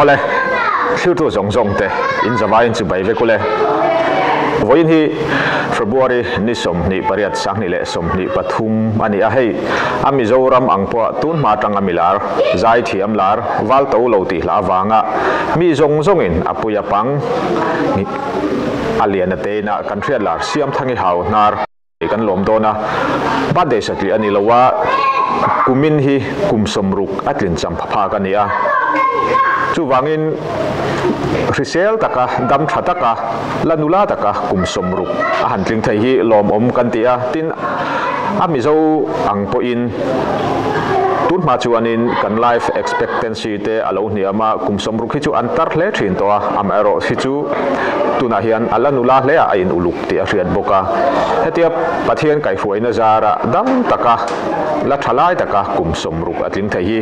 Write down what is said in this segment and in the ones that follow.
Awle, thiltu zawng zawng te in zavaiin chibai vek ule. Vawiin hi February ni 28 2023 a ni a, hei a Mizoram ang pawha tun hma atanga milar, zaithiam lar, val to lo tih hla avanga mi zawng zawngin a pui a pang a lian a tein a kan hriat lar Siamthangi hau hnar. Kan lawm dawn a, birthday satliah a ni lo a, kumin hi kum 60 a tlin cham phak a ni a. Chuvangin hrisel taka, dam tha taka, la nula taka kum 60 a han tling thei hi lawmawm kan ti a. Tin, a Mizo ang pawhin tun hma chuanin kan life expectancy te a lo hniam a, kum 60 hi chu an tar hle thin tawh a, amaherawh hi chu tunah hian a la nula hle a, a in uluk. tih a hriat bawk a. Hetia Pathian kaihhruaina zara dam taka la tha lai taka kum 60 a tling thei hi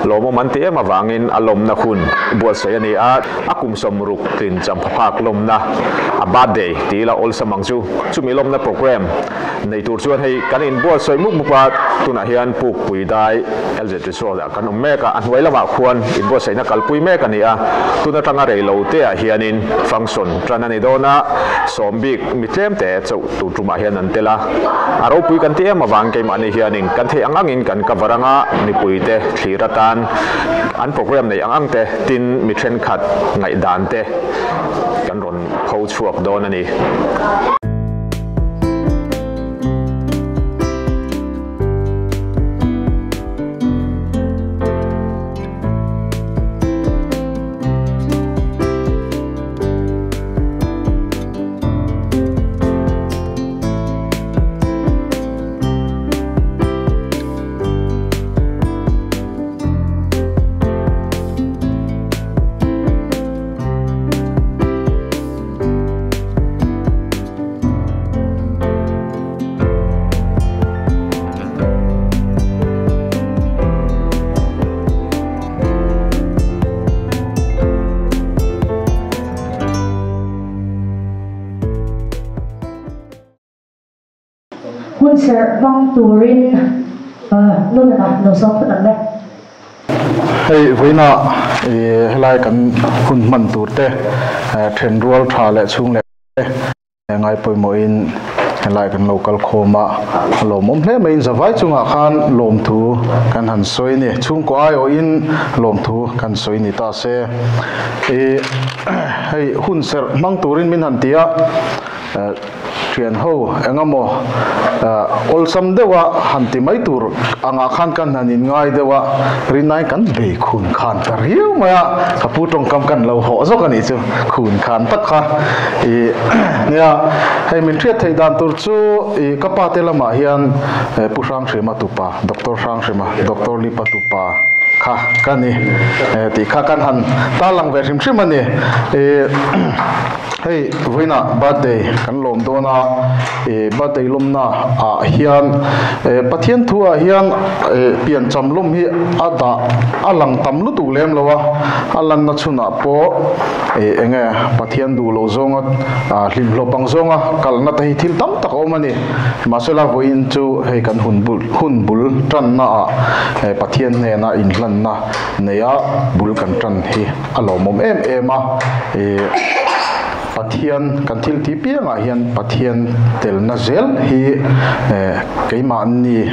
lawmawm an ti em avangin a lawmna hun buatsaih a ni a. A kum 60 tlin champhaphak lawmna a birthday ti ila awlsam ang chu. Chumi lawmna program nei tur chuan hei kan inbuatsaih mup mup a, tunah hian Pukpui Dai LZ Resort ah kan awm mek a, a hnuai lamah khuan inbuatsaihna kalpui mek a ni a. Tun atanga rei lo te ah hianin function tan a ni dawn a, sawm bik mi tlem te chauh tur tumah hian an tel a. A ropui kan ti em avang keimahni hianin kan theih ang angin kan cover anga mipui te thlir atan an program nei ang ang te tin mi thenkhat ngaihdan te kan rawn pho chhuak dawn a ni. Hun serh hmang turin Nunana lo sawm phawt ang le. Hei vawiina helai kan hun hman tur te thenrual tha leh chhung leh ngai pawimawhin helai kan lo kal khawm a, a lawmawm hle maiin zavai chungah khan lawmthu kan han sawi a ni. Chhungkaw aiawhin lawmthu kan sawi ni ta se. Ih hei hun serh hmang turin min han ti a, Thian ho eng emaw awlsam deuha han ti mai tur angah khan kan han inngai deuh a, rinnain kan bei khun khan ta riau mai a, ka pu tawngkam kan lo hawh zawk a nih chu, khun khan tak kha ih nia hei min hriat theih dan tur chu ih ka pa te lamah hian Pu Hranghrima tupa Doctor Hranghrima Doctor Lipa tupa kha ka ni tih kha kan han tarlang ve hrim hrim a ni ih. Hei vawiinah birthday kan lawm dawn a, ih birthday lawmna ah hian eh Pathian thu ah hian eh piancham lawm hi a dah a lang tam lutuk lem lo a, a lanna chhunah pawh eh eng nge Pathian duh loh zawnga ah hlimhlawp ang zawnga kalna te hi thil tam tak a awm a ni. Mahsela vawiin chu hei kan hun bul hun bul tanna ah eh Pathian hnena inhlanna neia bul kan tan hi a lawmawm em em a, ih Pathian kan thil tih piangah hian Pathian telna zel hi eh keimahni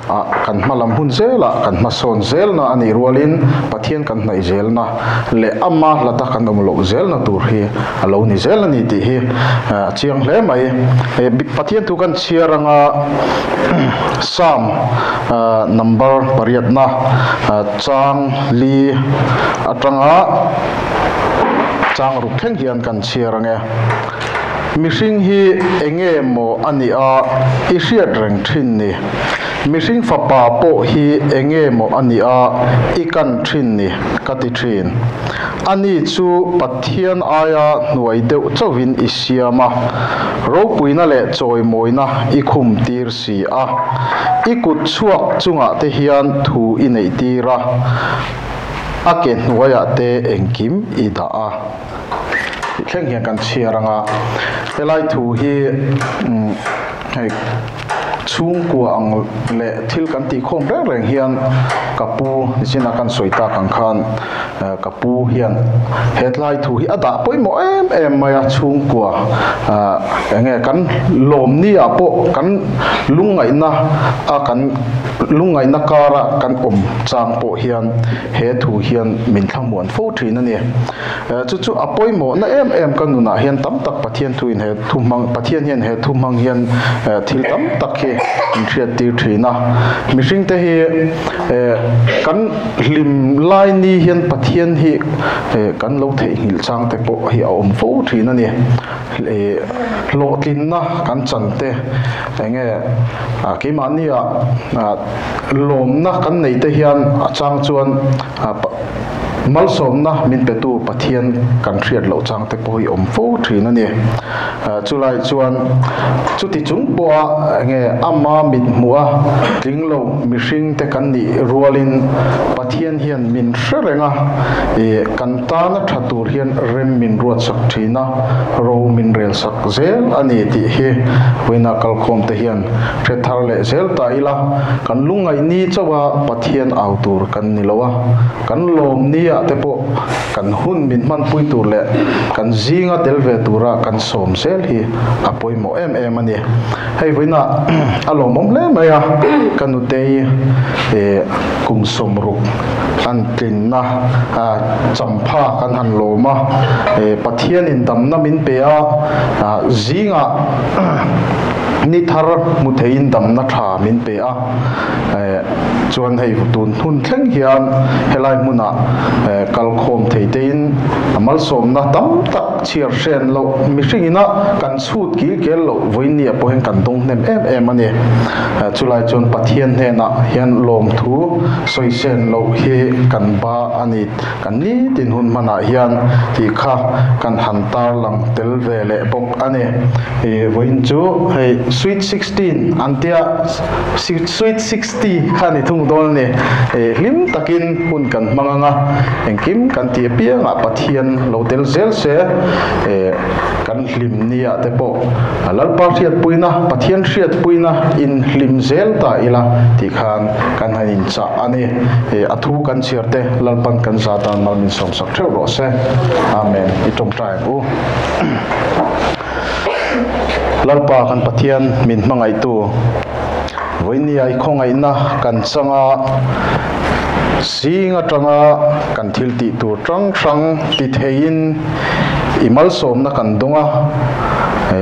ah kan hma lam hun zelah kan hmasawn zelna a nih rualin Pathian kan hnaih zelna leh ama hlata kan awm loh zelna tur hi a lo ni zel a ni tih hi a chiang hle mai. Pathian thu kan chhiar anga Psalm number pariatna chang li atanga chang ruk thleng hian kan chhiar ang e. Mihring hi enge maw a nih a i hriat reng thin ni? Mihring fapa pawh hi enge maw a nih a i kan thin ni? Ka ti thin. Ani chu Pathian aia hnuai deuh chauhin i siam a, ropuina leh chawimawina i khum tir si a. I kut chhuak chungah te hian thu i neih tir a, a ke hnuaiah te engkim i dah a. Tih thleng hian kan chhiar ang a, helai thu hi hei. Chhungkua ang leh thil kan tih khawm reng reng hian ka pu nichin a kan sawi tak ang khan ka pu hian hetlai thu hi a dah pawimawh em em mai a, chhungkua enge kan lawm ni ah pawh kan lungngaihna a kan lungngaihna kara kan awm chang pawh hian he thu hian min thlamuan fo thin a ni. Chu chu a pawimawhna em em ka nunah hian tam tak Pathian thu in he thu hmang Pathian hian he thu hmang hian thil tam tak hi min hriat tir thin a. Mihring te hi kan hlim lai ni hian Pathian hi kan lo theihnghilh chang te pawh hi a awm fo thin a ni. Hlawhtlinna kan chan te enge keimahni ah lawmna kan neih te hian a chang chuan Malsawmna min petu Pathian kan hriat loh chang te pawh hi awm fo thin a ni. Chulai chuan chuti chung pawha enge ama mit hmuh a tling lo mihring te kan nih rualin Pathian hian min hre reng a, kan tana tha tur hian rem min ruatsak thin a, ro min relsak zel a ni tih hi vawiina kalkhawm te hian hre thar leh zel ta ila, kan lungngaih ni chauha Pathian au tur kan ni lo a. Kan lawm ni ah te pawh kan hun min hmanpui tur leh kan zinga tel ve tura kan sawm zel hi a pawimawh em em a ni. Hei vawiinah a lawmawm hle mai a, ka nutei kum 60 an tlinna champha kan han lawm a, Pathianin damna min pe a, zingah ni thar hmu theiin damna tha min pe a. Chuan hei tun hun thleng hian helai hmunah kalkhawm thei tein a malsawmna tam tak chhiar hren loh mihring ina kan chhut kil kel loh vawinia pawh hian kan dawng hnem em em a ni. Chulai chuan Pathian hnenah hian lawmthu sawi sen loh hi kan ba a ni. Kan nitin hun hmanah hian tih kha kan han tarlang tel ve leh bawk a ni. Vawiin chu hei sweet 16 an tia. Sweet 60 kha ni thung dawn a ni. Hlim takin hun kan hmang ang a, engkim kan tih apiangah Pathian lo tel zel se, kan hlim nia te pawh Lalpa hriatpuina, Pathian hriatpuina in hlim zel ta ila tih khan kan han inchah a ni. A thu kan chhiar te Lalpan kan za tan mal min sawmsak theuh rawh se. Amen. I tawngtai ang u. Lalpa kan Pathian min hmangaihtu, vawinia i khawngaihna kan changa zing atanga kan thil tih tur hrang hrang ti theiin i malsawmna kan dawng a,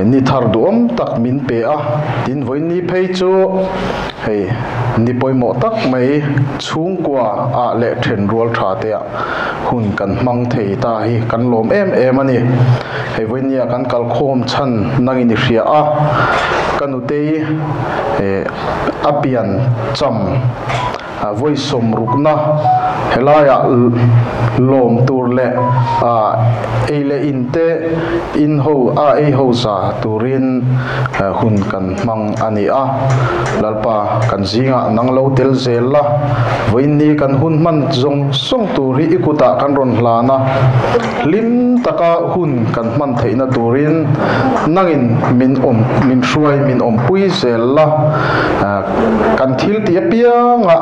ni thar duhawm tak min pe a, tin vawiini phei chu hei ni pawimawh tak mai chhungkua ah leh thenrual tha te ah hun kan hmang thei ta hi kan lawm em em a ni. Hei vawinia kan kalkhawm chhan nangin i hria a, ka nutei a pian cham vawi 60na helaiah lawm tur leh ei leh in te in ho a ei ho za turin hun kan hmang a ni a. Lalpa kan zingah nang lo tel zel la, vawiinni kan hun hman zawng zawng tur hi i kutah kan rawn hlan a. Hlim taka hun kan hman theihna turin nangin min awm min hruai min awmpui zel la, kan thil tih apianga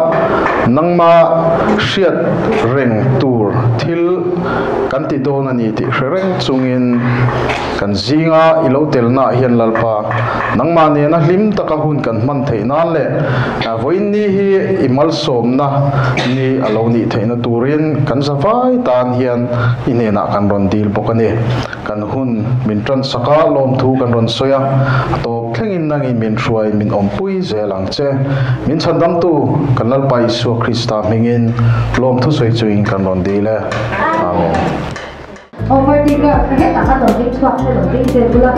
nangma hriat reng tur thil kan ti dawn a ni tih hre reng chungin kan zinga i lo telnaah hian Lalpa nangmah nena hlim taka hun kan hman theih nan leh vawiinni hi i malsawmna ni a lo nih theihna turin kan zavai tan hian i hnenah kan rawn dil bawk a ni. Kan hun min tansak a, lawmthu kan rawn sawi a, a tawp thlengin nangin min hruai min awmpui zel ang che. Min chhandamtu kan Lalpa Isua Krista hmingin lawmthu sawi chuin kan rawn dil e. Amen. Aw party ka hetah khan lo ding chhuak se lo ding zel bula.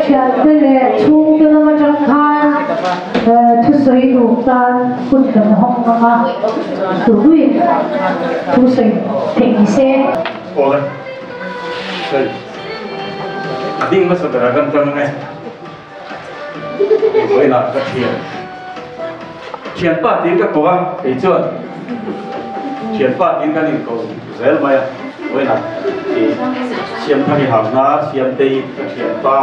Thiante leh chhungte lam atang khan thusawi duh tan hun kan hawng ngam a, tubuin thusawi theih ni se. Awle, hei a ding hmasa berah kan tan ang e. Vawiinah ka thian thianpa tiin ka ko a, kei chuan thianpa tiin kan inko zel mai a, vawiinah i Siamthang i hamna Siamtei ka thianpa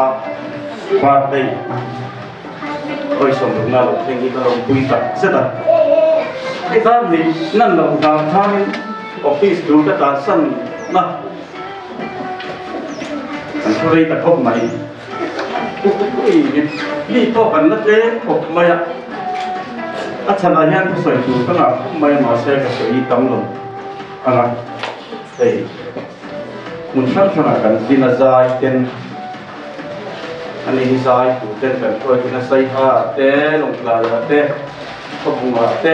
birthday vawi sawmrukna lo thleng hi ka lo pui tak zet a, hei khan ni nan loh vang khanin office tur ka tlansan na kan thu rei ta khawp mai. Mi pawh kan la tlem khawp mai a, a chhanah hian thusawi tur ka ngah khawp mai a, mahse ka sawi tam lo ang a, hei hmun hrang hrangah kan zin a zai ten a ni hi zai tur ten kan hruai thin a, Saiha ah te, Lawngtlai ah te, Khawbung ah te,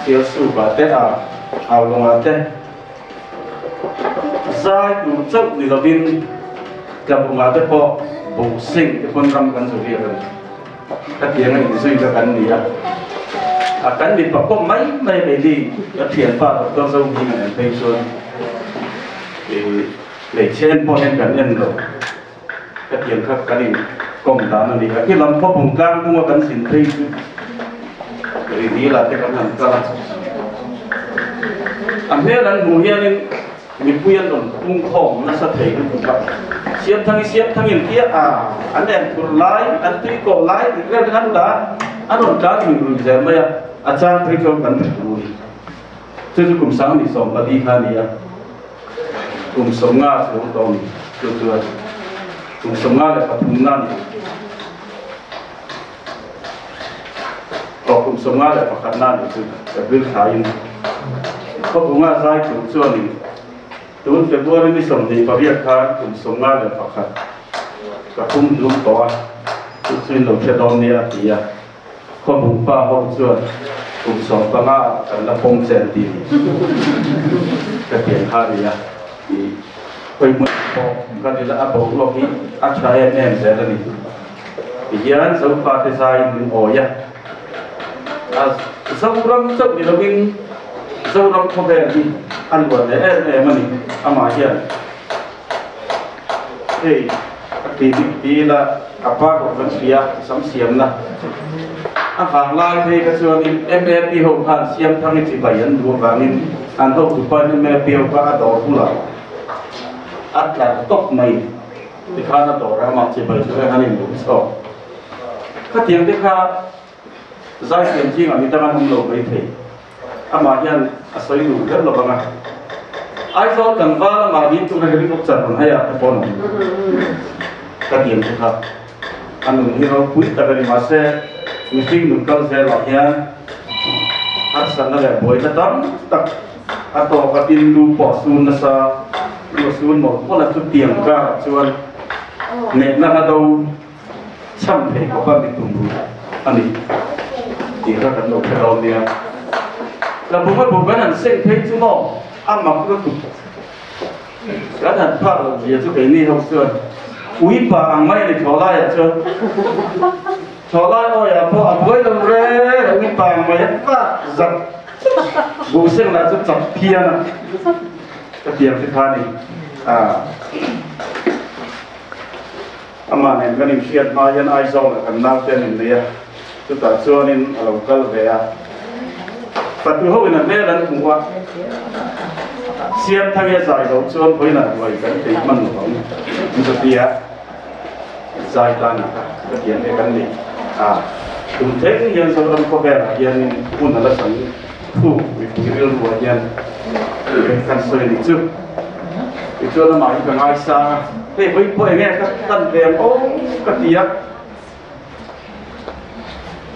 Sialsuk ah te, Aulawng ah te. Zai tur chauh ni lovin tlabungah te pawh buh sing te pawn ram kan zu riak a ni. Khatianga inzui kha kan ni a, a kan mipa pawh mai mai a ni. Ka thianpa Doctor Zohminga nen phei chuan ih hmeichhe en pawh hian kan en lo. Khatiang kha kan inkawm dan a ni a. Khi lam khawpung tlangpunga kan zin phei chu Ridila te kan han kal a. A hmel an hmuh hianin mipui an rawn pungkhawm nasa thei lutuk a. Siamthangi Siamthangin tia a an en phurh lai, an tui kawh lai tih vel khan la an rawn tlan lui lui zel mai a. A chang phei chuan kan thu ni. Chu chu kum 2014 kha a ni a. Kum 50 chuang tawh a ni. Chu chuan kum 53 na a ni. Aw kum 51 na a ni chu April thlain khawbunga zai tur chuanin tun February ni 28 khan kum 51 ka pum hlum tawh a, chu chu in lo hre dawn nia a ti a. Khawbung pa ho chuan kum 15 ah kan la pawm che an ti ni. Ka tiang kha a ni a, i pawimawh pawh ka ni la a boruak hi a tha em em zel a ni. Tihian Zofate zaiin min awi a, a Zoram chauh ni lovin Zoram khawvel hi a luan leh em em a ni. Amah hian hei a clinic dil a, a pa kawt kan hria sam siamna a vang lai phei kha chuanin MAP ho khan Siamthangi chibai an duh avangin an hotupain MAP ho kha a dawr bulah a tlar tawp mai. Tikhan a dawr a, amah chibai chu heng an inbum chhuak. Khatiang te kha zaithiam zingah mi dang an awm lo maithei. Amah hian a sawi duh ber lo vang a. Aizawl tlangval amah nin tura helicopter rawn hei ah te pawh an awm. Khatiang te kha a nun hi ropui tak a ni. Mahse, mihring nun kal zelah hian harsatna leh buaina tam tak A tawk a tin lu pawh a sun nasa, lu a sun mawlh mawlh a, chutiang karah chuan nehna hla do chhan thei khawp a mi tum ruh a ni tih kha kan lo hre dawn nia. Tlabung a buk an han seng phei chu maw a mak lutuk kan han phak loh zia chu keini ho chuan uipa ang mai a ni thlawhlaiah chuan thlawhlai awiah pawh a buai lo reng a uipa ang mai a vak zak. Buh seng lah chu chak phian a, ka tiang te kha ni. Amah nen kan inhriat hma hian Aizawl ah kan naute an innei a, chutah chuanin a lo kal ve a. Fatu ho in a hmel an hmu a, Siamthangi a zai loh chuan vawiinah ruai kan tei hman lo ang an ti ti a. Zai tan a ka tiang te kan ni a, tum thleng hian Zoram khawvelah hianin hmun a la chang thuk mipui rilruah hian kan sawi a nih chu. Tichuan amah hi ka ngaisang a, hei vawi pawh enge ka tan ve ang aw ka ti a,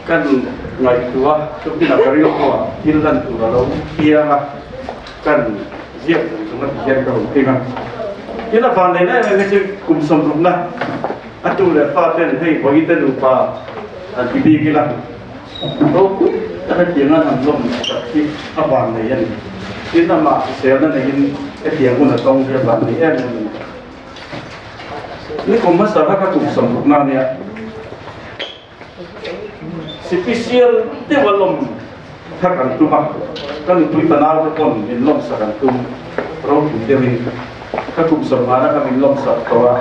kan ngaihtuah chupinah ka rilruah thil lan tur a lo piang a, kan ziak chung chung a ti hian ka rawn ping a. Tin a van neih em em hi chu kum sawmrukna a tu leh fa ten hei vawi te nupa an ti bik ila ropui tak hetiang an han lawm tak hi a van nei a ni. Tin amah hriselna neiin hetiang hun a tawng hi a van nei em em a ni. Nikum hmasa kha ka kum 60 na nia. Sipisial deuh a lawm kha kan tum a, ka nupui fanau te pawn min lawmsak an tum ropui deuhin ka kum 50 na kha min lawmsak tawh a,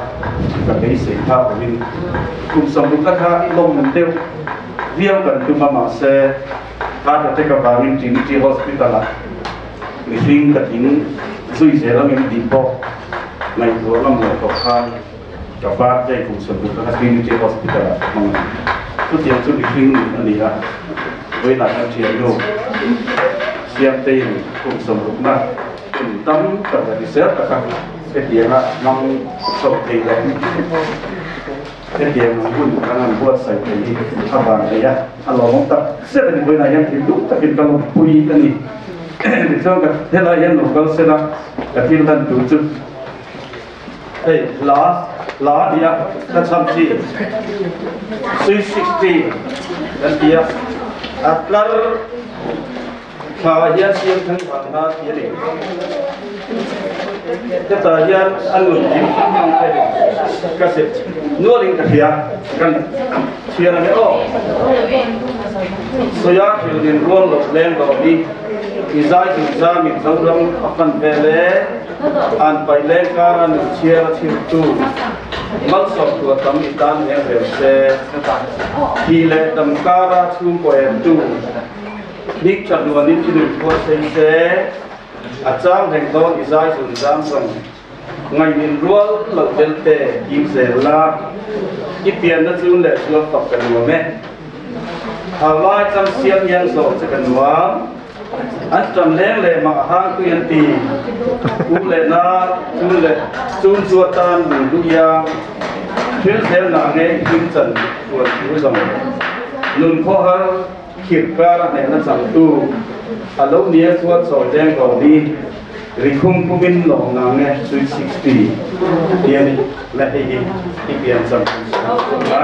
ka beisei phak lovin kum 60 na kha lawm deuh viau kan tum a, mahse heart attack avangin Trinity Hospital ah mihring ka tling zui zel angin tih pawh ngaihtuah ngam loh tawh khan ka birthday kum 60 kha Trinity Hospital ah ka hmang a ni. Chutiang chu mihring nun a ni a, vawiinah kan thiannu Siamteiin kum 60 na hun tam tak leh hrisel taka hetianga hmang chho thei leh hetiang ang hun kan han buatsaih thei hi a van thei a, a lawmawm tak zet a ni. Vawiinah hian thinlung takin ka lawmpui a ni. Tichuan ka helai hian lo kal sela ka thil hlan tur chu hei hla hla a ni a, ka chham chi 360 kan ti a, a tlar thla hian siam thang vang hla tih a ni. Hetah hian a nun kim ka zep nualin ka hria kan chhiar ang e aw. Sawiah thil din rual loh leng lo hi i zai duh zam in Zoram a fan vel e, an paih leng kara nun chhiar a chhirtu malsawm tua tam i tan eng rel se, thih leh dam kara chhungkaw emtu hnik tha hnuanin i nun khuar sei se, a chang reng dawn i zai zun zam zawng ngaihnin rual loh belte kim zel la, i pianna chun leh chuan fak ka nuam e. Thalai chang siam hian zawh che ka nuam, an ṭam leng leh mah hang tui an ti, u leh na chun leh chun chu atan lung duh iang, thil zel na nge i hlim chan tuan thu zawng, nun khawhar khirh kar a hnehna changtu, a lo nia chuan chawi leng dawn hi ri khum khumin lawm na nge 360 ti a ni le hei hi i pian cham a.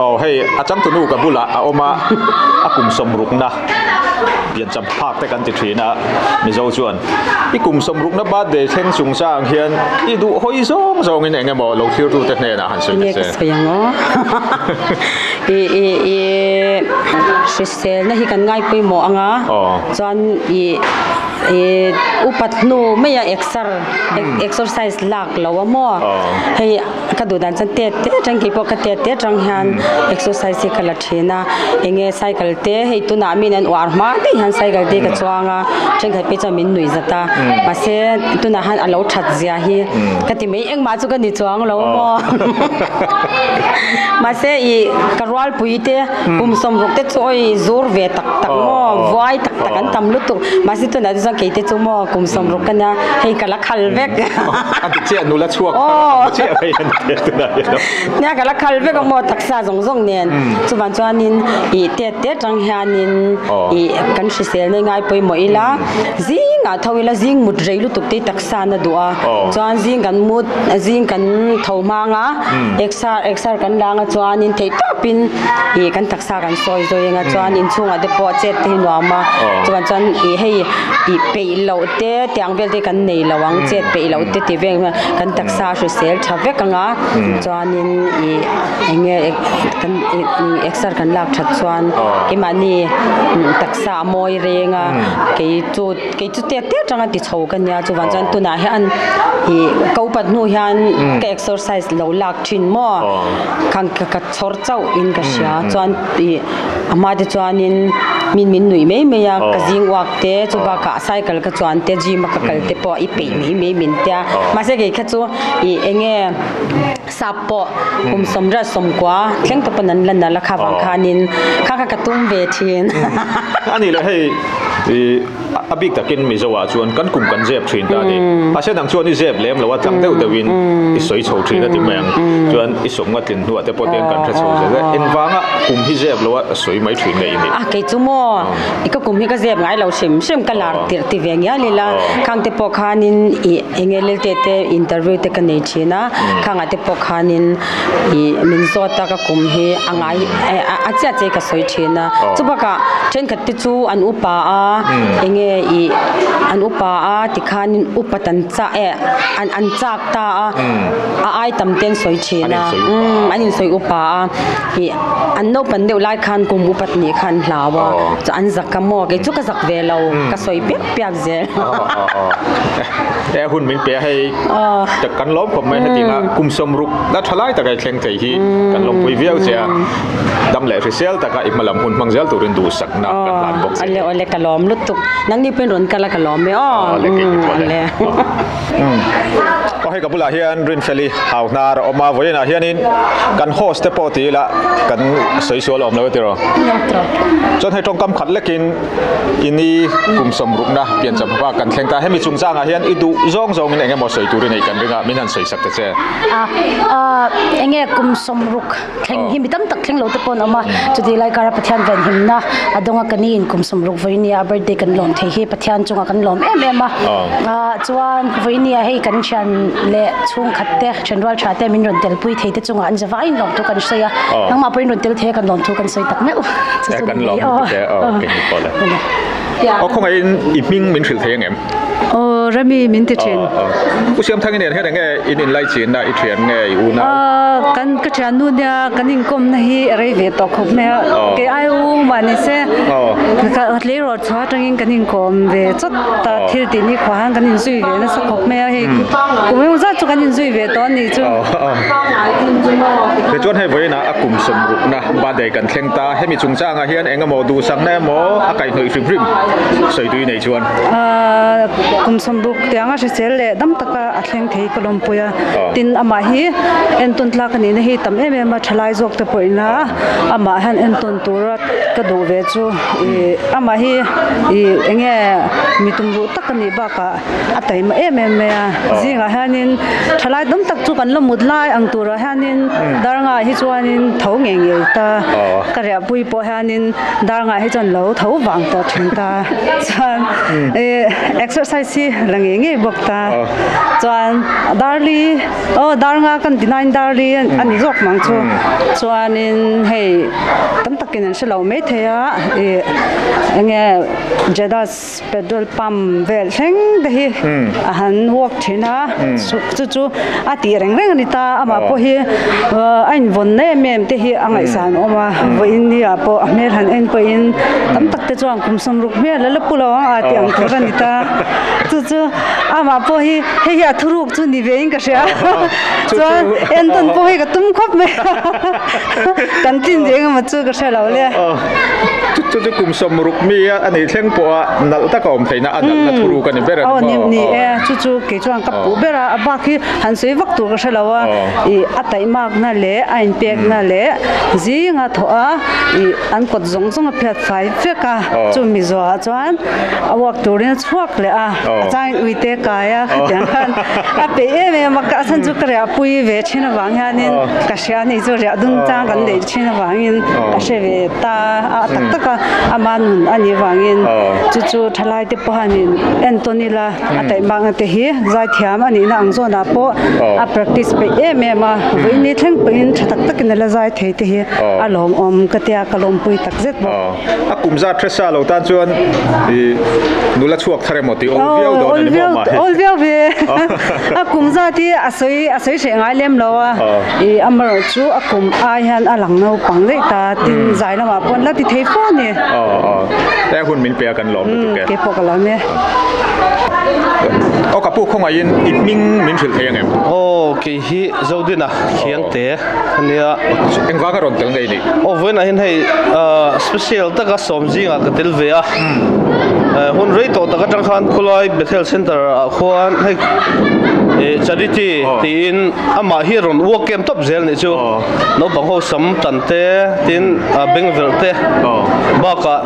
Aw hei a changtunu ka bulah a awm a, a kum 60 na piancham phak te kan ti thin a, Mizo chuan i kum 60 na birthday thleng chungchang hian i duh hawi zawng zawngin eng emaw lo thirtute hnenah han sawi ta se. Nge ka sawi ang aw. I i i hriselna hi kan ngai pawimawh ang a, chuan i i upat hnu maia exer exercise lak lo a maw hei Ka duh dan chuan tet te atang kei pawh ka tet te atang hian exercise hi ka la thin a, enge cycle te hei tunah min an uar hma daih hian cycle te ka chuang a, thenkhat phei chuan min nuih zat a, mahse tunah hian a lo that zia hi ka ti mai engmah chu ka ni chuang lo maw mahse ih ka rualpui te kum 60 te chu awi zur ve tak tak maw vuai tak tak an tam lutuk mahse tunah te chuan kei te chu maw kum 60 ka nia hei ka la khal vek. A ti chiah nula chhuak thar ang chiah mai an ti a tunah hian. Nia ka la khal vek a maw taksa zawng zawng nen chuvan chuanin ih tet te atang hianin ih kan hrisel nei ngai pawimawh ila zingah tho ila zing mut rei lutuk te hi taksa na duh a chuan zing kan mut zing kan tho hmang a exer exer kan lang a chuanin theih tawpin ih kan taksa kan sawi zawi ang a chuan inchhungah te pawh chet te hi nuam a chuvan chuan ih hei ih peih loh te tiang vel te kan nei lo ang chet peih loh te ti vel kan taksa a hrisel tha vek ang a chuanin ih eng nge kan exer kan lak that chuan keimahni taksa a mawi reng a kei chu kei chu tet te atanga ti chho ka nia chuvang chuan tunah hian ih ka upat hnu hian ka exercise lo lak thin maw khan ka chhawr chauh in ka hria chuan ih a hma te chuanin min min nuih mai mai a ka zing uak te chu bakah cycle ka chuan te gym a ka kal te pawh i peih mai mai min tia mahse kei kha chu ih eng nge sap pawh kum 89 thleng te pawn an la nalh a kha vang khanin kha kha ka tum ve thin. A nih leh hei ih. A bik takin Mizo ah chuan kan kum kan zep thin ta a ni. A sen ang chuan i zep lem lo a, tlang deuh deuhin i sawi chho thin a ti mai ang. Chuan i sawmnga tlin hnuah te pawh te hian kan hre chho zel e. Engvanga kum hi zep lo a sawi mai thin nge i nih? A kei chu maw i ka kum hi ka zep ngai lo hrim hrim ka lar tirh ti ve ngial ila khang te pawh khanin i enge lelte te interview te ka nei thin a, khangah te pawh khanin i min zawt a ka kum hi a ngai a chiah che ka sawi thin a. Chubakah thenkhat te chu an upa a enge i an upa a tikhanin upat an chak e an an chak ta a a ai tam te an sawi thin a an insawi upa a i an naupan deuh lai khan kum upat nih kha an hlau a chu an zak a maw kei chu ka zak ve lo ka sawi piap piap zel. E hun min pe a hei kan lawm khawp mai hetiang a kum sawmruk la tha lai taka i thleng thei hi kan lawmpui viau che a. Dam leh hrisel taka i hmalam hun hmang zel turin duhsakna kan hlan bawk che. Awle awle ka lawm lutuk. Nangni pawhin rawn kal a ka lawm e aw. Awle kei pawh le. Aw hei ka bulah hian Rinfeli hau hnar a awm a, vawiinah hianin kan host te pawh ti ila kan sawi sual awm lo e tiraw. Chuan hei tawngkam khat lekin i ni kum sawmrukna piancham hma kan thleng ta. Hemi chungchangah hian i duh zawng zawngin eng emaw sawi tur i neih kan ring a, min han sawi sak ta che. A enge kum sawmruk Thleng hi mi tam tak thleng lo te pawh an awm a, chutih lai kara Pathian venhimna a dawng a, ka ni in kum sawmruk vawinia a birthday kan lawm thei hi Pathian chungah kan lawm em em a, chuan vawinia hei kan thian leh chhungkhat te thianrual tha te min rawn telpui thei te chungah an zavai in lawmthu kan sawi a, nangmah pawhin rawn tel thei a kan lawmthu kan sawi tak meuh chu chu ni mai aw. Aw khawngaihin i hming min hrilh thei angem? Aw Rami min ti thin. Pu Siamthangi nen hian enge in inlaichinna i thian nge i unau? Kan ka thiannu nia kan inkawmna hi a rei ve tawh khawp mai a, kei ai u mah ni se ka tleirawl chhuah atangin kan inkawm ve chawt a, thil tih ni khuah hian kan inzui ve nasa khawp mai a, hei kum engemaw zat chu kan inzui ve tawh a nih chu. Tichuan hei vawiinah a kum sawmrukna birthday kan thleng ta, hemi chungchangah hian engemaw duhsakna emaw a kaihhnawih hrim hrim sawitui nei chuan. Kum sawmruk tianga hrisel leh dam taka a thleng thei ka lawmpui a, tin amah hi entawn tlak a nihna hi tam em em a, thalai zawk te pawh ina amah hian entawn tura ka duh ve chu ih amah hi ih eng nge mi tumruh tak a nih bakah a taima em em mai a, zingah hianin thalai tam tak chu kan la mut lai ang turah hianin darngah hi chuanin tho ngei ngei ta ka riahpui pawh hianin darngah hi chuan lo tho vang tawh thin ta. Chuan eh exercise hi la ngei ngei bawk ta. Chuan darli aw dar nga kan ti nain darli a ni zawk mang chu. Chuanin hei tam takin an hre lo mai thei a ih enge Jeddah petrol pump vel thleng te hi a han walk thin a chu chu a tih reng reng a ni ta. Amah pawh hi a invawn em em te hi a ngaihsan awm a vawiin ni ah pawh a hmel han en pawhin tam tak te chuan kum sawmruk hmel a la pu lo ang a tih ang tur a ni ta. Chu chu amah pawh hi hei hi a thuruk chu ni ve in ka hria chuan entawn pawh hi ka tum khawp mai a kan tlin ve engemaw chu ka hre lo le. Chu chu kum sawmruk mi a nih thleng pawh a nalh taka awm theihna a nalhna thuruk a ni ber a ni maw? Aw ni e chu chu kei chuan ka puh ber a a bak hi han sawi vak tur ka hre lo a ih a taihmakna leh a inpekna leh zinga thawh a ih an kawt zawng zawng a phiat fai vek a chumi zawhah chuan a walk turin a chhuak leh a a changin uite kai a khatiang khan a peih em em a a chhan chu ka riah pui ve thin avang hianin ka hria a ni chu riah dun chang kan neih thin avangin ka hre ve ta a tak tak a ama nun a nih avangin chu chu thalai te pawh hianin entawn ila a taihmakna te hi zaithiam a nihna ang zawnah pawh a practice peih em em a vawiin thleng pawhin tha tak takin a la zai thei te hi a lawmawm ka tia ka lawmpui tak zet bawk. A kum zat hre sa lo tan chuan i nula chhuak thar emaw tih awl viau dawn a ni maw mah hi. Awl viau ve a kum zat hi a sawi a sawi hreh ngai lem lo a i amaherawh chu a kum ai hian a lang naupang daih ta tin zai lamah pawh an la ti thei fo a ni. He hun min pe a kan lawm lutuk e. Kei pawh ka lawm e. Aw ka pu khawngaihin i hming min hrilh thei angem? Aw kei hi Zodina Khiangte a nia. Engvanga rawn tel ngei ni? Aw vawiinah hian hei special taka sawm zingah ka tel ve a. Hun rei tawh tak atang khan khawlai Bethel Centre ah khuan hei charity tiin amah hi rawn uak kem tawp zel nih chu. Naupang ho sam tan te tin beng verh te bakah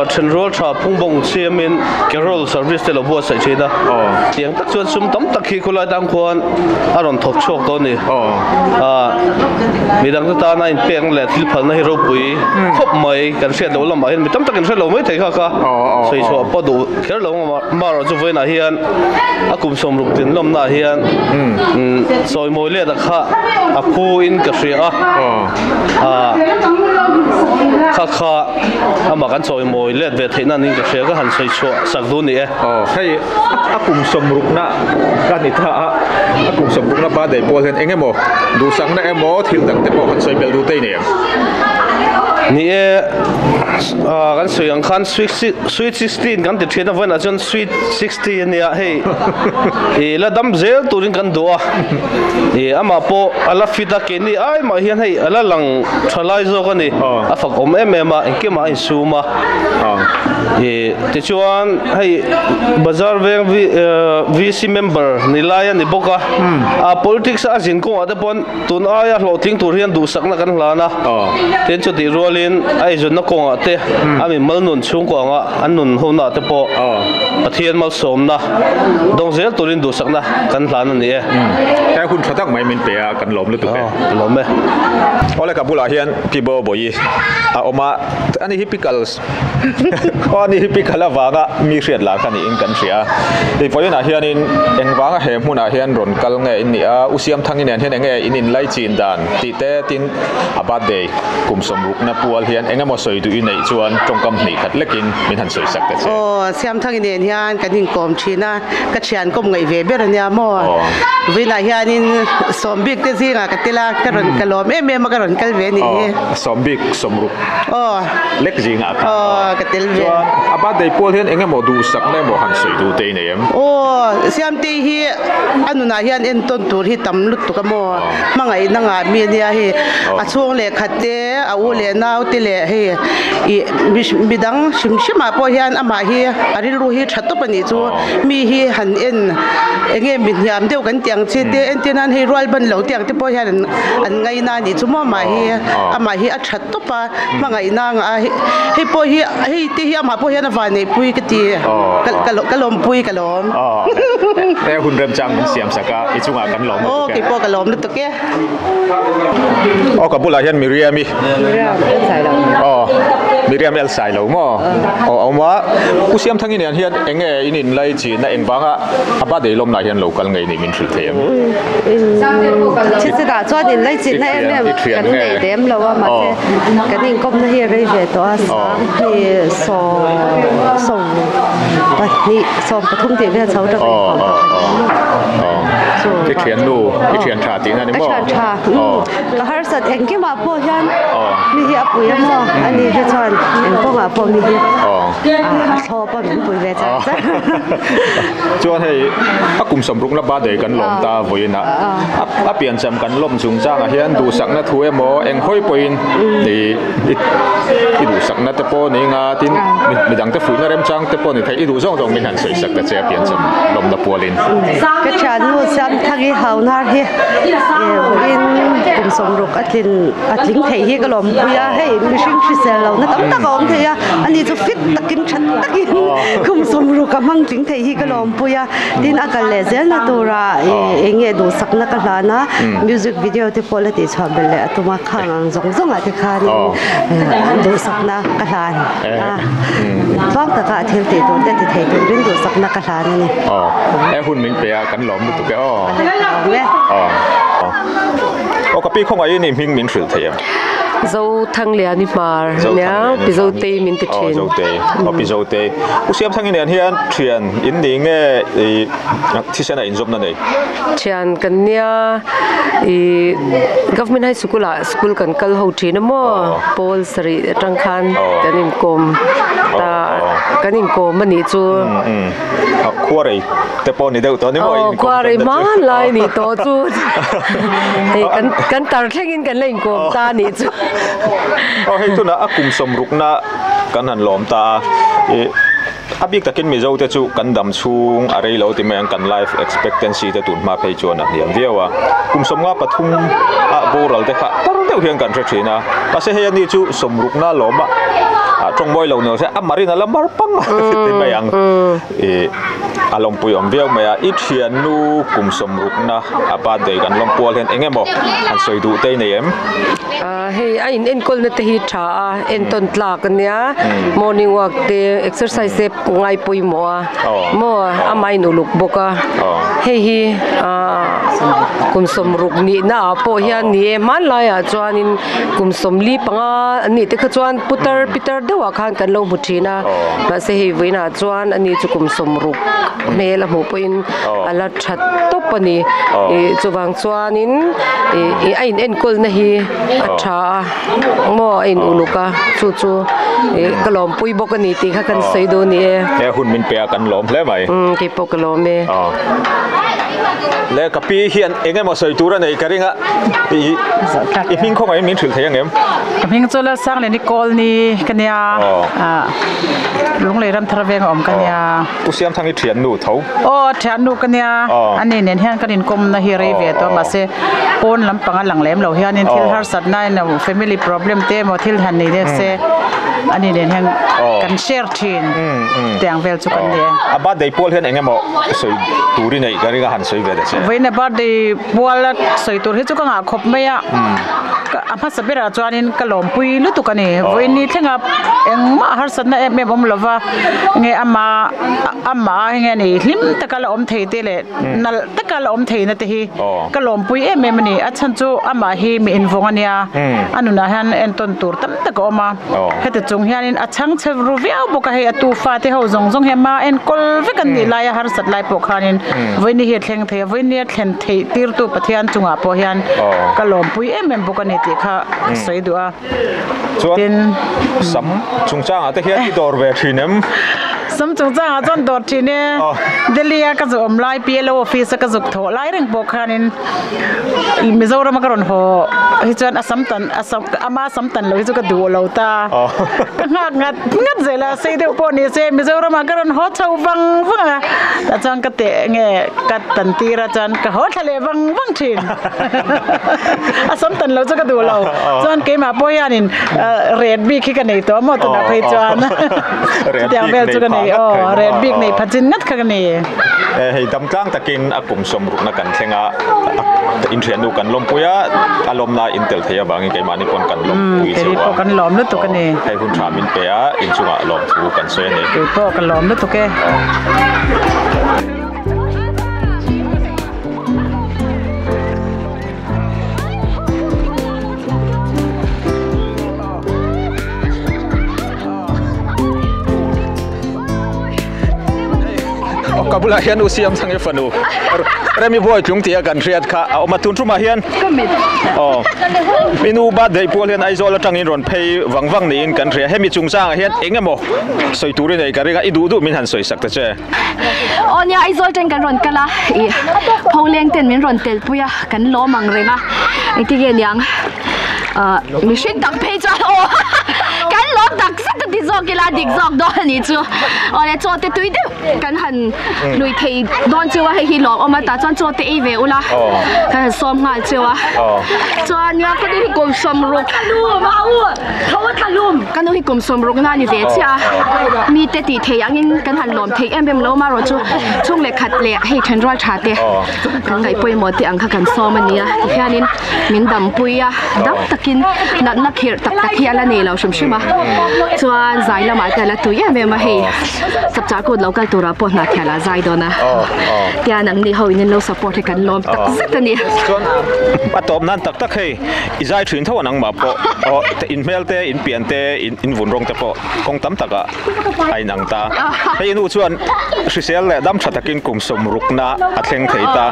thenrual tha phungbawng siamin carol service te lo buatsaih thin a. Tiang tak chuan sum tam tak hi khawlai tang khuan a rawn thawk chhuak tawh a ni. Midangte tana inpekna leh thil phalna hi ropui khawp mai kan hriat loh lamah hian mi tam takin hre lo mai thei kha kha sawi chhuah pawh duh kher lo amaherawh chu vawiinah hian a kum sawmruk tin lawmnaah hian sawi mawi let a kha a phu in ka hria a kha kha amah kan sawi mawi let ve theihna niin ka hria ka han sawi chhuah sak duh a ni e. Hei a kum sawmrukna ka ni ta a a kum sawmrukna birthday pawl hian eng emaw duhsakna emaw thil dang te pawh han sawi belh duh te i nei ang. Ni e, kan sawi ang khan sweet 16 kan ti thin a, vawiinah chuan sweet 60 a nia hei i la dam zel turin kan duh a, i amah pawh a la fit a, keini ai mah hian hei a la lang tha lai zawk a ni, a fak awm em em a, engkimah a insum a, i tichuan hei bazar veng VC member ni lai a ni bawk a, a politics a zin kawngah te pawn. Tun aia hlawhtling tur hian duhsakna kan hlan a, tin chutih rualin a eizawnna kawngah te, a mimal nun chhungkaw anga an nun hona te pawh Pathian malsawmna dawng zel turin duhsakna kan hlan a ni e. He hun tha tak mai min pe a, kan lawm lutuk e. Ka lawm e. Awle ka bulah hian Pi Bobawi a awm a, ani hi Pickles Aw ani hi Pickle avanga mi hriat lar kha niin kan hria a. Hei vawiinah hianin engvanga he hmunah hian rawn kal nge in nih a, U Siamthangi nen hian enge in inlai chin dan tih te tin a birthday kum sawmrukna pual hian eng emaw sawi duh i neih chuan tawngkam hnih khat lekin min han sawi sak ta che. Aw Siamthangi nen hian kan inkawm thin a, ka thian kawm ngaih ve ber a nia maw. Vawiinah hianin sawmbik te zingah ka tel a, ka rawn ka lawm em em a ka rawn kal ve a nih hi. Aw sawmbik sawmruk. Aw. Lek zingah khan. Aw ka tel ve. Chuan a birthday pual hian eng emaw duhsakna emaw han sawi duh te i nei em? Aw Siamtei hi a nunah hian entawn tur hi tam lutuk a maw? Hmangaihna ngah mi ania hei a chhung leh khat te a u leh nau te leh hei ih midang hrim hrim ah pawh hian amah hi a rilru hi tha tawp a nih chu mi hi han en eng nge mi hniam deuh kan tih ang chi te entir nan hei rual ban lo te ang te pawh hian an ngaina a nih chu maw amah hi amah hi a tha tawp a hmangaihna a ngah a hei pawh hi hei te hi amah pawh hian a vanneihpui ka ti ka lawmpui ka lawm. He hun remchang min siam sak a i chungah kan lawm lutuk e. Aw kei pawh ka lawm lutuk e. Aw ka bulah hian Miriam-i. Miriam El Sailo. Aw Miriam El Sailo maw? Aw a awm a. Pu Siamthangi nen hian eng nge in inlai chin a engvanga a birthday lawmnah hian lo kal ngei nih min hrilh thei em? Chhichhitah chuan inlai chinna em em kan nei lem lo a mahse kan inkawmna hi a rei ve tawh a sang hi sawm pahnih sawm pathum tih vel chho tawh kan inkawm tawh a ni. I thiannu i thian tha tihna ni maw? Ka thian tha ka harsat engkimah pawh hian mi hi a pui a maw ani hi chuan engkawngah pawh mi hi a thlawp a min pui ve char char. Chuan hei a kum sawmrukna birthday kan lawm ta vawiinah a piancham kan lawm chungchangah hian duhsakna thu emaw eng hawi pawhin i i duhsakna te pawh ni nga tin midangte fuihna remchang te pawh ni thei i duh zawng zawng min han sawi sak ta che a piancham lawmna pualin. Ka thiannu Siamthaki Haunar hi vawiin kum sawmruk a tlin a tling theih hi ka lawmpui a, hei mihring hrisel lohna tam tak a awm thei a, ani chu fit takin tha takin kum sawmruk a hmang tling thei hi ka lawmpui a, tin a kal leh zelna tura eng nge duhsakna ka hlan a, music video te pawh la tihchhuah belh leh a tum a, khang ang zawng zawngah te khanin duhsakna ka hlan a, tluang taka a thil tih tur te ti thei turin duhsakna ka hlan a ni. He hun min pe a kan lawm lutuk e aw. Ka lawm e. Aw ka pi khawngaih i hming min hrilh thei em? Zothangliani hmar nia Pi Zotei min ti thin. Aw Zotei, aw Pi Zotei. U Siamthangi nen hian thian in ni nge i thisen a inzawmna nei? Thian kan nia i Government High School ah school kan kal ho thin a maw pawl sarih atang khan kan inkawm ta kan inkawm a nih chu. Khuarei te pawh ni deuh tawh ni maw in khuarei hman lai ni tawh chu hei kan kan tar thlengin kan la inkawm ta nih chu aw hei tunah a kum sawmrukna kan han lawm ta a i. A bik takin Mizo te chu kan dam chhung a rei lo ti mai ang, kan life expectancy te tun hma phei chuan a hniam viau a. Kum 53 ah boral te kha tar deuh hian kan hre thin a, mahse hei ani chu sawmrukna lawm a, tawng mawi lo ni lo se a marin a la mar pang a ti mai ang. Ih a lawmpui awm viau mai a, i thiannu kum sawmrukna a birthday kan lawmpual hian eng emaw han sawi duh te i nei em? Hei a in enkawlna te hi tha a, entawn tlak a nia, morning walk te exercise te ngai pawimawh a, maw amah in uluk bawk a, hei hi kum sawmruk nihna ah pawh hian ni e hmanlaiah chuanin kum 45 an nih te kha chuan putar pitar deuhah khan kan lo hmu thin a, mahse hei vawiinah chuan ani chu kum 60 hmel a hmuh pawhin a la tha tawp a ni, ih chuvang chuanin ih a in enkawlna hi a tha a maw a in uluk a chu chu ih ka lawmpui bawk a ni tih kha kan sawi duh a ni e. He hun min pe a kan lawm hle mai. Umm kei pawh ka lawm e. Le ka pi hian eng emaw sawi tur a nei ka ring a ih i hming khawngaihin min hrilh thei ang em? Ka hming chu Lalsangliani Kawlni ka nia Lunglei Ramthar veng a awm ka nia. U Siamthangi thiannu tho. Aw thiannu ka nia ani nen hian kan inkawmna hi rei ve tawh mahse pawn lampang a lang lem lo hianin thil harsatna emaw family problem te emaw thil han nei deuh se ani nen hian kan share thin tiang vel chu kan ni e. A birthday pual hian eng emaw sawi tur i neih ka ring a han sawi ve ta che. Vawiin a birthday pual a sawi tur hi chu ka ngah khawp mai a. A hmasa berah chuanin ka lawmpui lutuk a ni. Vawiin ni thlenga engmah harsatna em em awm lova nge ama amah a nge ni hlim taka la awm thei te leh nalh taka la awm theihna te hi ka lawmpui em em a ni. A chhan chu amah hi mi invawng a nia, a nunah hian entawn tur tam tak a awm a. Heti chung hianin a chhang chhe ru viau bawk a, hei a tu fate ho zawng zawng hi ama enkawl vek an nih laia harsat lai pawh khanin vawiin hi a thleng thei a, vawiin a thlen theih tirtu Pathian chungah pawh hian ka lawmpui em em bawk a ni tih kha ka sawi duh a. Chuan sam chungchangah te hian i dawr ve thin em? Sam chungchangah chuan dawr thin e. Delhi a ka zuk awm lai PLO office a ka zuk thawh lai reng pawh khanin Mizoram a ka rawn haw hi chuan a sam tan a sam ama sam tan lo hi chu ka duh lo ta. Ka nghak ngat ngat zel a, sei deuh pawh ni se Mizoram ah ka rawn haw chho vang vang a, tah chuan ka teh nge ka tan tir a chuan ka haw thla leh vang vang thin. A sam tan lo chu ka duh lo. Chuan keimah pawh hianin ret bik hi ka nei tawh a maw tunah phei chuan chutiang vel chu ka nei aw ret bik nei pha chin ngat kha ka ni. Hei damtlang takin a kum sawmrukna kan thleng a, inthiannu kan lawmpui a, a lawmna in tel thei avangin keimahni pawn kan lawmpui cheu a. Keipawh kan lawm lutuk a ni. Hei hun tha min pe a, inchungah lawmthu kan sawi a ni. Keipawh ka lawm lutuk e. Ka bulah hian u Siam Chhangi fanu Remi Bawi tlung tih a kan hriat kha a awm a tun tumah hian aw minu birthday pual hian Aizawl atangin rawn phei vang vang niin kan hria hemi chungchangah hian eng emaw sawi tur i nei ka ring a i duh duh min han sawi sak ta che. Aw nia Aizawl tang kan rawn kal a ih pholeng ten min rawn tel pui a kan lawm ang reng a engtin nge niang ah mihring tak phei chuan aw kan lawm tak zet a ti zawk ila dik zawk dawn a nih chu aw le chaw te tui deuh kan han hlui thei dawn cheu a hei hi lawm awm a tah chuan chaw te ei ve ula kan han sawm nghal cheu a chuan nia ka nu hi kum 60 Ka nu hi kum 60 na a ni ve chiah a, mite tih theih angin kan han lawm theih em em lo marawh chu chhung leh khat leh hei thenrual tha te kan ngaih pawimawh te ang kha kan sawm a nia tihianin min dampui a, dam takin natna khirh tak tak hi a la nei lo hrim hrim a, chuan zai lamah te a la tui em em a hei chapchar kut lo kal turah pawh hna thial ah zai dawn a tian ang ni ho in an lo support hi kan lawm tak zet a ni. Chuan a tawp nan tak tak hei. I zai thin tho a nangmah pawh aw in hmel te in pian te in vun rawng te pawh kawng tam takah a inang ta. Hei i nu chuan hrisel leh dam tha takin kum 60 na a thleng thei ta.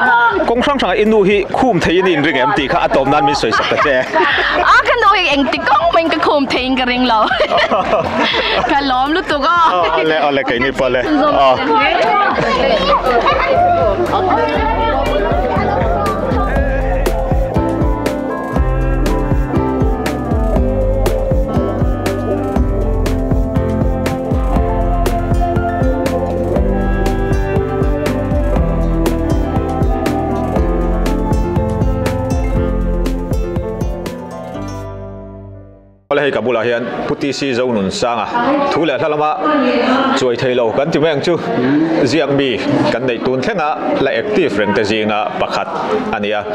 Kawng hrang hrangah i nu hi khum theiin i inring em tih kha a tawp nan min sawi sak ta che. A ka nu hi engti kawng maiin ka khum theiin ka ring lo. Ka lawm lutuk aw. Awle awle keini pawh le. Awle hei ka bulah hian Pu TC Zonunsanga thu leh hla lama chuai thei lo kan ti mai ang chu ziak mi kan neih tun thlenga la active reng te zinga pakhat a ni a.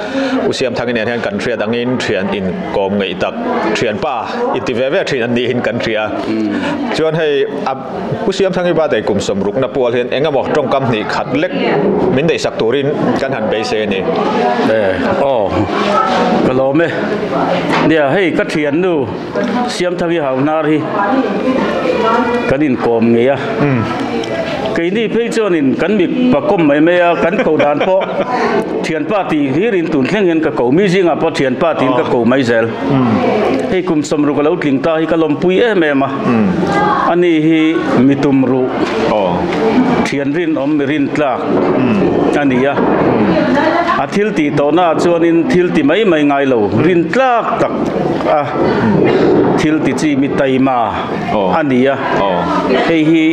U Siamthangin nen hian kan hriat angin thian inkawm ngeih tak thianpa inti ve ve thin an niin kan hria. Chuan hei a Pu Siamthangi birthday kum sawmrukna pual hian eng emaw tawngkam hnih khat lek min neihsak turin kan han beisei a ni. Aw, ka lawm e. Nia, hei ka thiannu Siamthangi Hauhnar hi kan inkawm ngei a. Keini phei chuanin kan mipa kawm mai mai a, kan ko dan pawh thianpa tih hlirin tun thleng hian ka ko. Mi zingah pawh thianpa tiin ka ko mai zel. Hei kum sawmruk a lo tling ta hi ka lawmpui em em a. Ani hi mi tum ruh thian rinawm mi rin tlak a ni a. A thil tih tawhnaah chuanin thil ti mai mai ngai lo, rin tlak tak a thil ti chi mi taima a ni a. Hei hi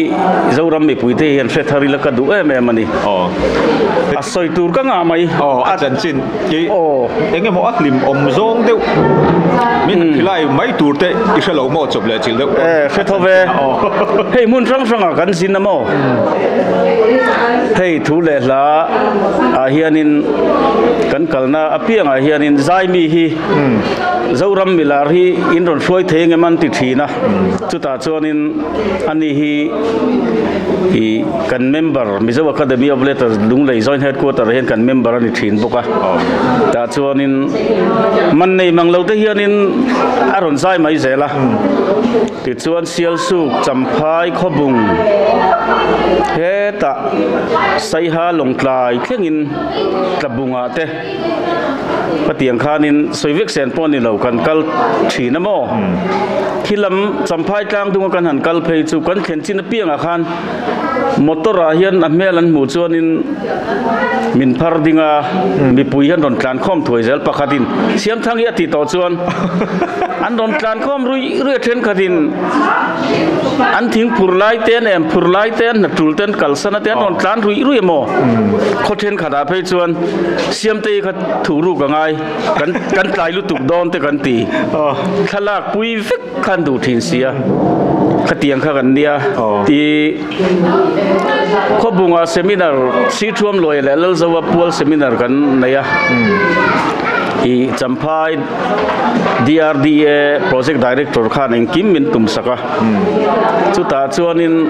Zoram mipuite hian hre thar ila ka duh em em a ni. A sawi tur ka ngah mai. A chanchin Kei eng emaw a hlim awm zawng deuh min han khilai mai tur te i hre lo maw chawp leh chilh deuh pawn. E hre tho ve. Hei hmun hrang hrangah kan zin a maw? Hei thu leh hla ah hianin kan kalna apiangah hianin Zaimi hi Zoram milar hi in rawn hruai thei engem an ti thin a, chutah chuanin ani hi ih kan member Mizo Academy of Letters Lunglei Joint Headquarter ah hian kan member a ni thin bawk a, tah chuanin man nei mang lo te hianin a rawn zai mai zel a, tichuan Sialsuk Champhai Khawbung hetah Saiha Lawngtlai thlengin Tlabungah te Patiang khanin sawi vek sen pawh ni lo kan kal thin a maw? Khi lam Champhai tlang dunga kan han kal phei chu kan thlen chin apiangah khan motor ah hian a hmel an hmuh chuanin min phar ding a, mipui hian rawn tlan khawm thuai zel pakhatin Siamthang hi a tih tawh chuan an rawn tlan khawm ruih ruih a thenkhatin an thing phur lai te an em phur lai te an hnatul te an kalsan a te an rawn tlan ruih ruih a maw? Khaw thenkhatah phei chuan Siamtei kha thuh ruk a ngai, kan kan tlai lutuk dawn te kan ti. Thlalak pui vek khan duh thin sia, khatiang kha kan nia ti Khawbunga seminar Sithuam Luaia leh Lalzoa pual seminar kan nei a, i Champhai DRDA project director khan engkim min tum sak a, chutah chuanin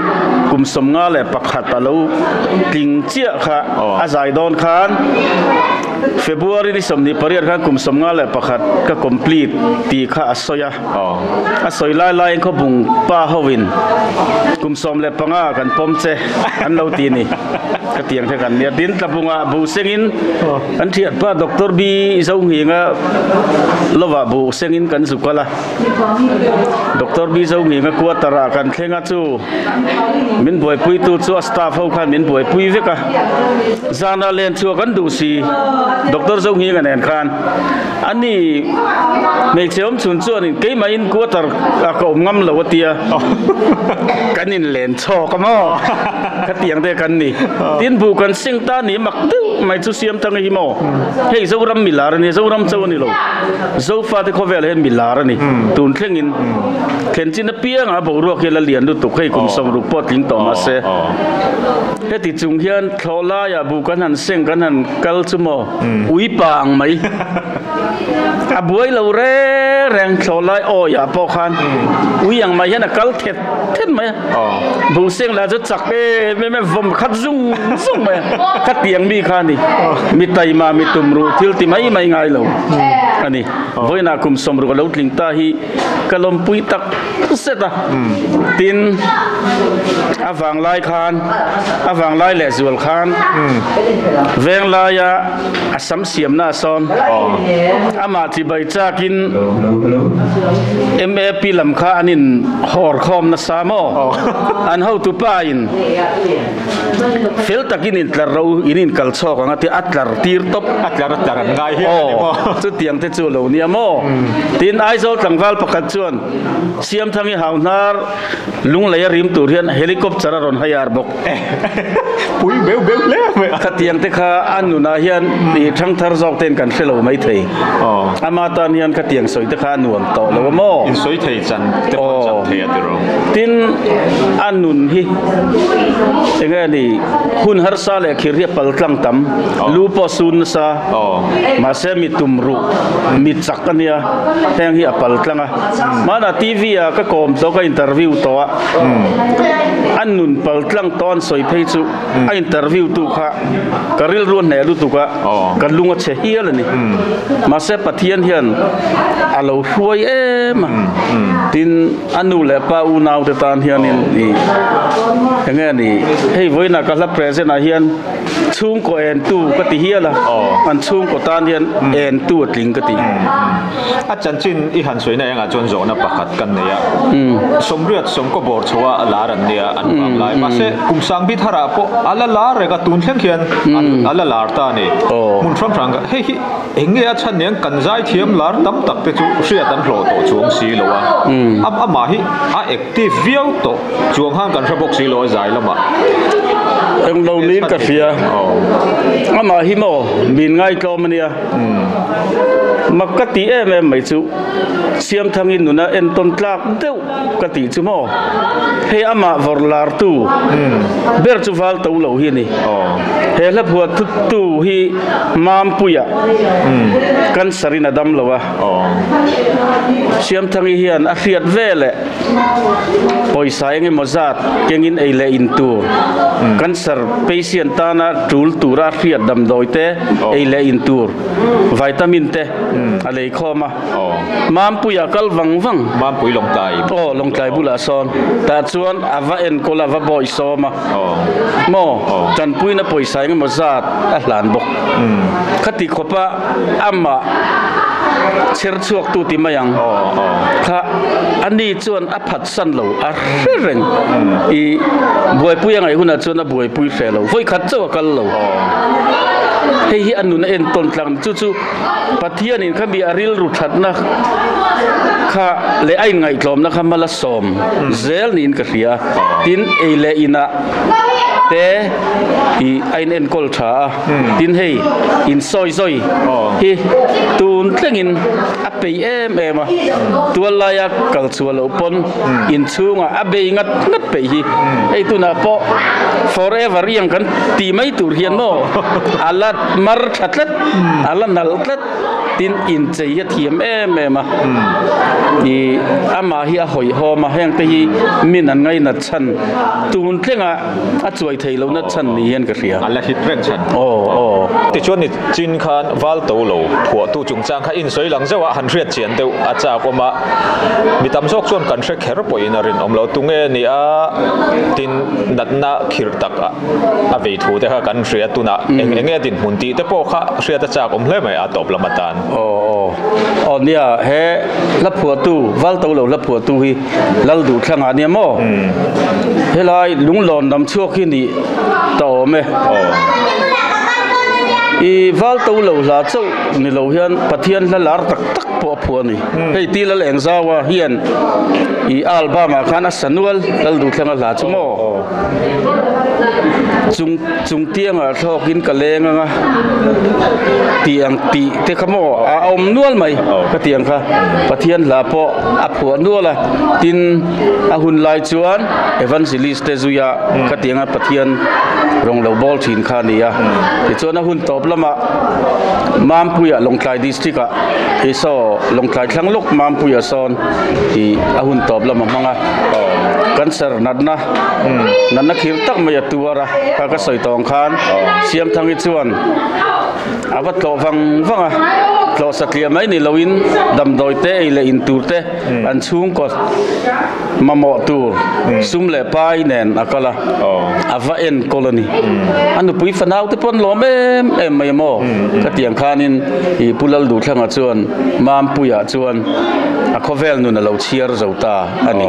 kum 51 a lo tling chiah kha a zai dawn khan February ni 28 khan kum 51 ka complete tih kha a sawi a, a sawi lai laiin khawbung pa hovin kum 15 kan pawm che an lo ti ni ka tiang kha kan nia. Tin tlabungah buh sengin kan thianpa Doctor B Zohnghinga lovah buh sengin kan zu kal a, Doctor B Zohnghinga quarter ah kan thleng a chu min buaipuitu chu a staff ho khan min buaipui vek a, zana len chhuah kan duh si Doctor Zohnghinga nen khan ani hmeichhe awm chhun chuanin keimahin quarter ah ka awm ngam lo a tia kan in len chhawk a maw khatiang te kan ni tin buh kan seng ta ni mak deuh mai chu siam tang hi maw hei Zoram milar a nia Zoram cho a ni lo Zofate khawvel hian milar a ni tun thlengin thlen chin apiangah boruak hi la lian lutuk hei kum 60 pawh tling tawh mahse heti chung hian thlawh laiah buh kan han seng kan han kal chu maw ui pa ang mai a buai lo reng reng thlawh lai awiah pawh khan ui ang mai hian a kal thet thet mai a buh seng lah chu chak em em em vawm khat zung zung mai a khatiang mi kha a ni mi taima mi tum ruh thil ti mai mai ngai lo a ni vawiinah kum 60 a lo tling ta hi ka lawmpui tak zet a tin a vang lai khan a vang lai leh zual khan veng laia a sam siamna a sawn amah chibai chakin MAP lam kha an in hawr khawm nasa maw an hotu pa in fel takin in tlar ro in in kal chhawk ang a tia a tlar tir tawp a tlar a tlar an ngai hian a ni maw chutiang te chu lo nia maw tin Aizawl tlangval pakhat chuan Siamthangi Hauhnar Lunglei a rim tur hian helicopter a rawn haiar bawk. Pui beuh beuh hle mai a. Khatiang te kha a nunah hian i thangthar zawk ten kan hre lo mai thei. Ama tan hian khatiang sawi te kha. kha a nuam tawh lo a maw? Insawi thei chan te pawh chan thei a ti ro. Tin, a nun hi eng nge ni, hun harsa leh khir hi a pal tlang tam, lu pawh a sun nasa, mahse mi tum ruh, mi chak a nia, heng hi a pal tlang a. Hmanah TV ah ka kawm tawh, ka interview tawh a, a nun pal tlang tawh an sawi phei chu a interview tu kha ka rilru a hneh lutuk a, ka lung a chhe hial a ni. Mahse Pathian hian a lo hruai em a, tin a nu leh pa unau te tan hianin i eng nge ni, hei vawiinah ka hla present ah hian chhungkaw entu ka ti hial a, an chhungkaw tan hian entu a tling ka ti. A chanchin i han sawina engah chuan zawhna pakhat kan nei a, Sawmriat sawmkaw bawr chho a lar an nia an vang lai. Mahse, kum sangbi tharah pawh a la lar reng a, tun thleng hian a la lar ta a ni. Hmun hrang hrang hei hi eng nge a chhan niang kan zaithiam lar tam tak te chu hriat an hlawh tawh chuang si lo a, amah hi a active viau tawh chuang khan kan hre bawk si lo a zai lamah. Englo niin ka hria, amah hi maw min ngaitlawm a nia. Mak ka tih em em mai chu Siamthangin nuna entawn tlak deuh ka tih chu maw? Hei amah vawrh lartu ber chu val to lo hi a ni. He hla phuah tu hi Mampuia cancer in a dam lo a. Siamthangi hian a hriat veleh pawisa eng emaw zat kengin ei leh in tur cancer patient tana tul tura a hriat damdawi te ei leh in tur vitamin te a lei khawm a. Mampuia kal vang vang. Mampui Lawngtlai. Aw Lawngtlai bulah sawn tah chuan a va enkawl a va bawi sawm a. Maw tanpuina pawisa eng emaw zat a hlan bawk. Khati khawpa amah chher chhuak tu ti mai ang kha ani chuan a phatsan lo a hre reng i buaipui a ngaih hunah chuan a buaipui hre lo vawi khat chauh a kal lo hei hi a nun a entawn tlang chu chu Pathianin kha mi a rilru thatna kha leh a inngaihtlawmna kha mal a sawm zel niin ka hria tin ei leh inah te i a in enkawl tha a tin hei in sawi zawi hi tun tlengin a peih em em a tual laia kal chhuah loh pawn inchhungah a bei ngat ngat peih hi hei tunah pawh forever iang kan tih mai tur hian maw a la mar tha tlat a la nalh tlat tin inchei hi a thiam em em a ih amah hi a hawihhawm a heng te hi min an ngainat chhan tun thlengah a chuai thei lohna chhan ni hian ka hria. A la hit reng chhan. Aw aw. Tichuan ni chin khan val to lo phuahtu chungchang kha insawi lang zeuh a, han hriat chian deuh a chak awm a, mi tam zawk chuan kan hre kher pawhin a rinawm lo. Tunge ni a tin natna khirh tak a vei thu te kha kan hria tunah eng enge dinhmun tih te pawh kha hriat a chak awm hle mai a tawp lam atan. Aw aw aw nia he hla phuahtu val to lo hla phuahtu hi Lal duh thlangah nia maw? Helai lunglawn lam chhuak hi nih ta awm e. I val to lo hla chauh ni lo hian Pathian hla lar tak tak pawh a phuah a ni. Hei ti Lal Engzaua hian i album ah khan a sa nual Lal duh thlanga hla chu maw? Chung chung tiangah thlawkin ka leng anga tih ang tih te kha maw a awm nual mai ka tih ang kha Pathian hla pawh a phuah nual a tin a hun lai chuan evangelist te zuia ka tih anga Pathian rawng lo bawl thin kha a ni a tichuan a hun tawp lamah Mampuia Lawngtlai district ah ih saw Lawngtlai thlang lawk Mampuia sawn ih a hun tawp lam a hmang a cancer natna natna khir tak mai a tuar a kha ka sawi tawng khan Siamthangi chuan a va tlawh vang vang a tlawh satliah mai ni loin damdawi te ei leh in tur te an chhungkaw mamawh tur sum leh pai nen a kal a a va enkawl a ni a nupui fanau te pawh an lawm em em mai a maw ka tiang khanin ih Pu Lalduhthanga chuan Mampuia chuan a khawvel nun a lo chhiar zo ta. a ni.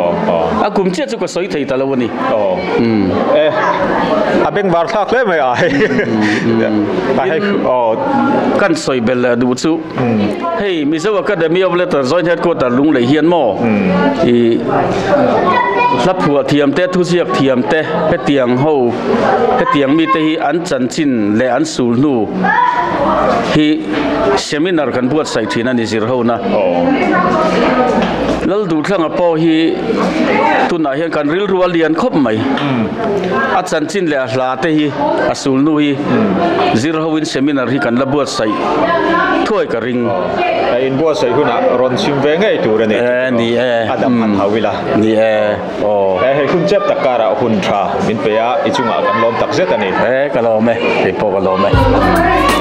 A kum chiah chu ka sawi thei ta lo a ni. E, a bengvar thlak hle mai a. Kan sawi bel leh duh chu. Hei Mizo Academy of Letters Joint Headquarter Lunglei hian maw i hla phuah thiam te, thuziak thiam te hetiang ho hetiang mite hi an chanchin leh an sul hnu hi seminar kan buatsaih thin a ni zir ho na. Lalduhthlanga pawh hi tunah hian kan rilru a lian khawp mai. A chanchin leh a hla te hi a sulnu hi zir hoin seminar hi kan la buatsaih thuai ka ring. A inbuatsaih hunah rawn chhim ve ngei tur a ni. E ni e. A dam han hau ila. Ni e aw. E hei hun chep tak karah hun tha min pe a, i chungah kan lawm tak zet a ni. E ka lawm e, kei pawh ka lawm e.